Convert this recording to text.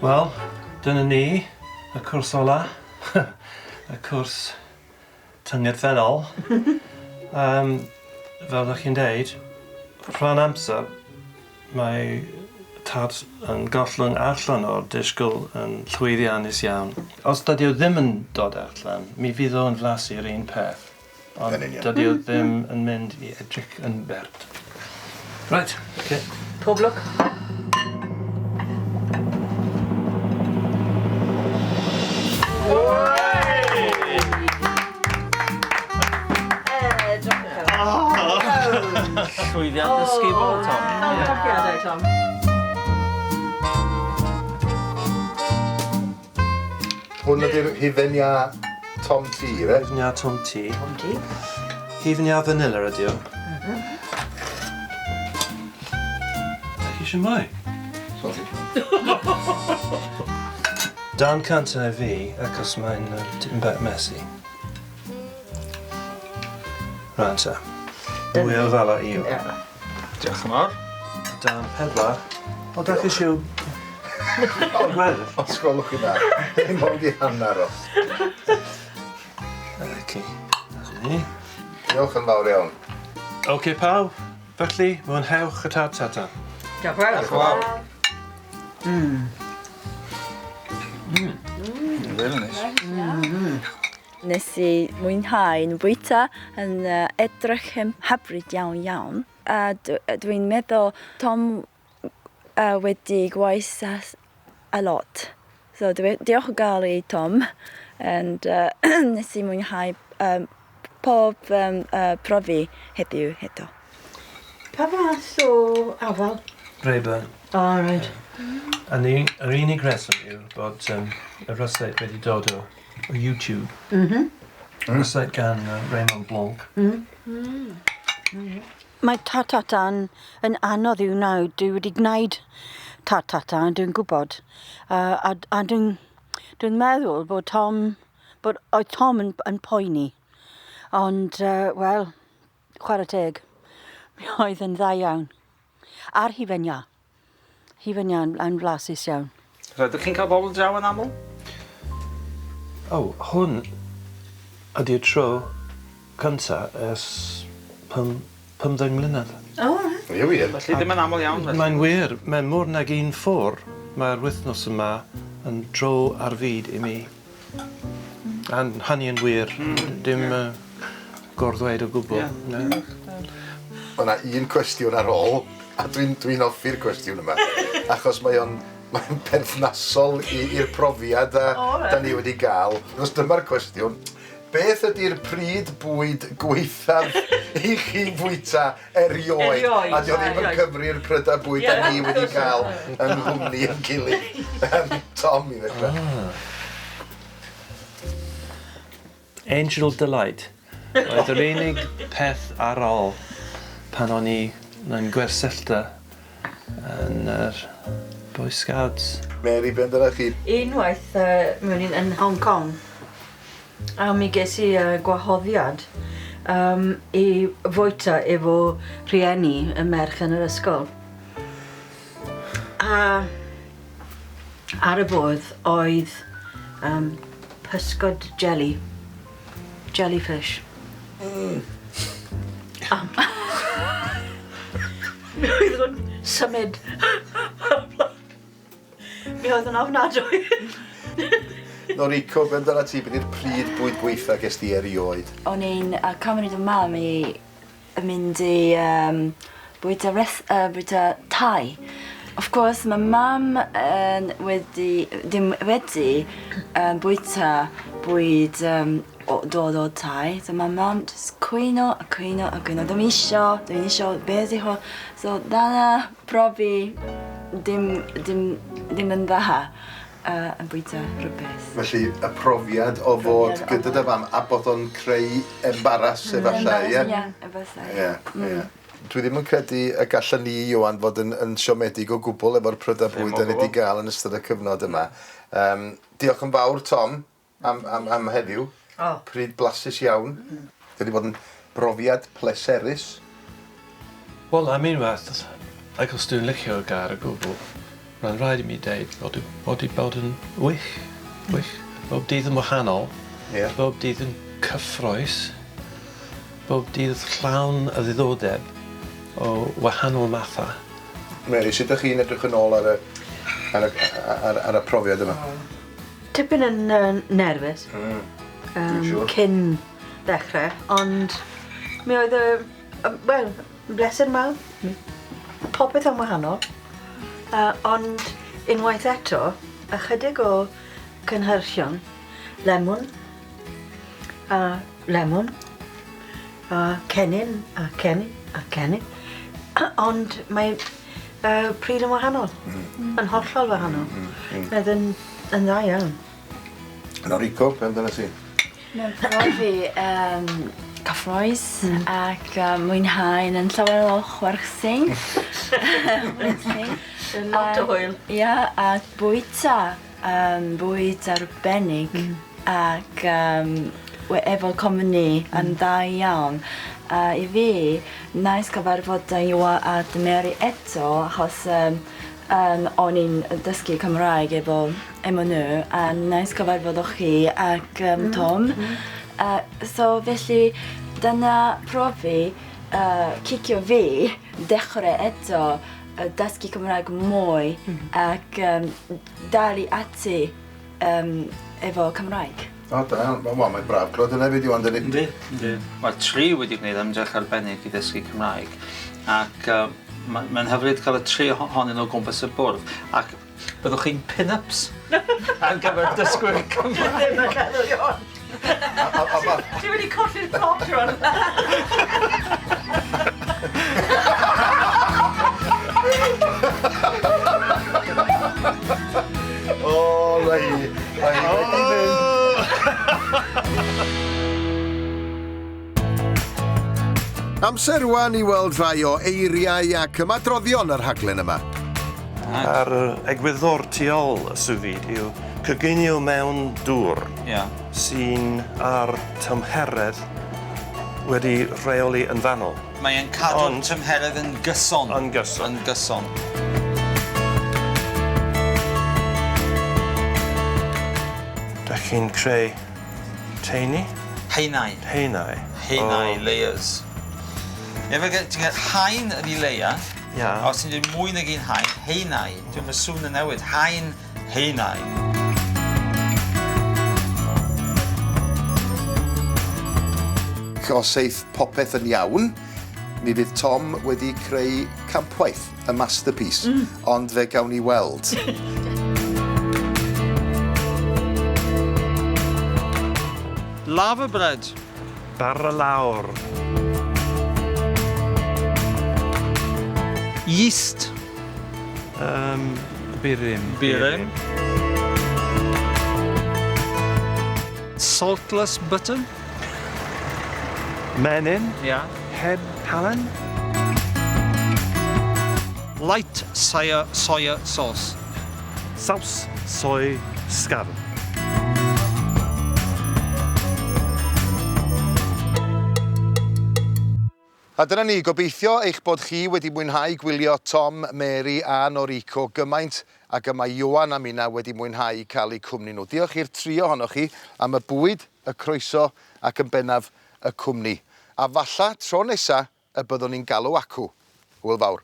Wel, dyna ni, y cwrs ola. Y cwrs tyngedfennol. Yym, fel 'dach chi'n deud, rhan amser mae tad yn gollwng allan o'r disgwyl yn llwyddiannus iawn. Os dydi o ddim yn dod allan, mi fydd o'n flasu'r un peth. Ond Yn union. dydi o ddim yn mynd i edrych yn bert. Reit, oce. Pob lwc. Llwyddiant ysgubol, Tom. Llongyfarchiadau, Tom. Hwn ydy'r hufen iâ Tom T, ife? Hufen iâ Tom T. Tom T. Hufen iâ vanilla ydi o. Dach chi eisiau mwy? Sori. Dan canta i fi, achos mae'n uh, tipyn bach messy. Reit ta. Mwy o fala i. Diolch yn fawr. Dan pedwar. O, dach chi eisiau... Gweddill? Os gwelwch chi dda. Dim ond i hanner o. Oce. 'Na ni. Diolch yn fawr iawn. Oce pawb, felly mwynhewch y tart tata. Diolch yn fawr. Diolch yn fawr. Very nice. Nes i mwynhau yn bwyta yn edrych yn hyfryd iawn iawn. A dwi'n meddwl Tom wedi gwaith a lot. So dwi, diolch o gael i Tom and nes i mwynhau pob profi heddiw eto. Pa fath o afal? Braeburn. O, oh, right. A ni, yr unig reswm yw bod y rysait wedi dod o YouTube. Rysait gan Raymond Blanc. Mae tart tartan yn anodd i'w wneud. Dwi wedi gwneud tart tartan, dwi'n gwybod. A dwi'n dwi meddwl bod Tom, bod oedd Tom yn poeni. Ond, wel, chwarae teg, mi oedd yn dda iawn. A'r hufen iâ. Hufen iâ yn flasus iawn. Rydych chi'n cael bobl draw yn aml? O, hwn ydy'r tro cynta ers 15 mlynedd. O, reit. Ie wir? Felly ddim yn aml iawn felly. Mae'n wir, mae'n mor nag un ffor. Mae'r wythnos yma yn dro ar fyd i mi. A'n hynny yn wir. Dim gorddweud o gwbl. Ie. Na. Ma' 'na un cwestiwn ar ôl, a dwi'n dwi'n hoffi'r cwestiwn yma, achos mae o'n mae'n perthnasol i'r profiad a 'dan ni wedi ga'l. Achos dyma'r cwestiwn. Beth ydi'r pryd bwyd gwaethaf i chi fwyta erioed? Erioed. A 'di o ddim yn cyfri'r prydau bwyd 'dan ni wedi ga'l yng nghwmni 'yn gilydd. Tom i ddechre. Ah. Angel Delight oedd yr unig peth ar ôl pan o'n i yn gwersyllta yn yr Boy Scouts. Mary, be' amdanach chi? Unwaith yy mi o'n i'n yn Hong Kong a mi ges i gwahoddiad yym i fwyta efo rhieni y merch yn yr ysgol. A ar y bwrdd oedd yym pysgod jeli. Jellyfish. A mi oedd o'n symud. Mi oedd o'n ofnadwy. Noriko, be' amdanat ti? Be' 'di'r pryd bwyd gwaetha ges di erioed? O'n i'n cymryd fy mam i mynd i yym bwyta res- bwyta Thai. Of course ma' mam yn wedi ddim wedi bwyta bwyd yym o dod o Thai. So ma' mam jyst cwyno a cwyno a cwyno. Dwi'm isio, dwi'm isio, be' 'di hwn? So dyna profi dim dim ddim yn dda yn bwyta rhywbeth. Felly y profiad o fod gyda dy fam a bod o'n creu embaras efallai, ie? Ie, efallai. Ie, ie. Dwi ddim yn credu y gallen ni, Ioan, fod yn yn siomedig o gwbl efo'r prydau bwyd 'dan ni 'di ga'l yn ystod y cyfnod yma. Yym diolch yn fawr Tom am am am heddiw. O. Pryd blasus iawn. Wedi bod yn brofiad pleserus. Wel am unwaith, ac os dwi'n licio'r gair o gwbl. Mae'n rhaid i mi deud bod wedi bod yn wych, wych. Bob dydd yn wahanol. Ie. Bob dydd yn cyffrous. Bob dydd llawn y ddiddordeb o wahanol mathau. Mary, sut ydych chi'n edrych yn ôl ar y, ar y, ar, ar y profiad yma? Tipyn yn uh, nerfus. Dwi'n siŵr. Cyn ddechrau, ond mi oedd y... Wel, bleser mawr. Popeth yn wahanol. Ond unwaith eto, ychydig o cynhyrchion, lemwn a lemwn a cennin a cennin a cennin. Ond mae pryd yn wahanol. Yn hollol wahanol. Oedd yn yn dda iawn. Noriko, be amdanat ti? Mae'n profi um, cyffroes mm. ac mwynhau yn llawer o chwerthin. Chwerthin. Lot o hwyl. Ia, a bwyta um, bwyd arbennig mm. ac um, efo cwmni mm. yn dda iawn. I fi, nice cyfarfod Iwan a Mary eto, achos um, um, o'n i'n dysgu Cymraeg efo, efo nhw, a nice cyfarfod o chi ac um, Tom. So felly, dyna profi cicio fi dechrau eto dysgu Cymraeg mwy mm. ac um, dal i ati um, efo Cymraeg. O, da, wel, mae'n braf clywed yna hefyd, Iwan, dydi? Yndi, yndi. Mae'r tri wedi gwneud ymdrech arbennig i ddysgu Cymraeg ac uh, mae'n ma hyfryd cael y tri ohonyn nhw o gwmpas y bwrdd ac byddwch chi'n pin-ups ar gyfer dysgwyr Cymraeg. Ddim yn meddwl, Iwan. Ti wedi colli'r plot, Iwan. O, na hi. Mae hi wedi mynd. Amser rwan i weld rhai o eiriau ac ymadroddion y rhaglen yma. A'r egwyddor tu ôl y sous vide yw coginio mewn dŵr yeah. sy'n ar tymheredd wedi rheoli yn fanwl. Mae'n cadw'r tymheredd yn gyson. Yn gyson. Yn gyson. Dach chi'n creu teini? Haenau. Haenau. Haenau, oh. Layers. Efo ti'n cael haen ydi layer. Ia. A os ti'n dweud mwy nag un haen, haenau. Dwi'n mae sŵn yn newid. Haen, haenau. Os eith popeth yn iawn, mi fydd Tom wedi creu campwaith, y masterpiece. Ond fe gawn ni weld. Lava bread. Bara lawr. Yeast. Burum. Burum. Saltless butter. Menyn. Ia. Heb halen. Light soya, soya sauce. Saws soy sgafn. A dyna ni, gobeithio eich bod chi wedi mwynhau gwylio Tom, Mary a Noriko gymaint ag y mae Ioan a minna wedi mwynhau cael eu cwmni nhw. Diolch i'r tri ohonoch chi am y bwyd, y croeso ac yn bennaf y cwmni. A falla tro nesa y byddwn ni'n galw acw. Hwyl fawr.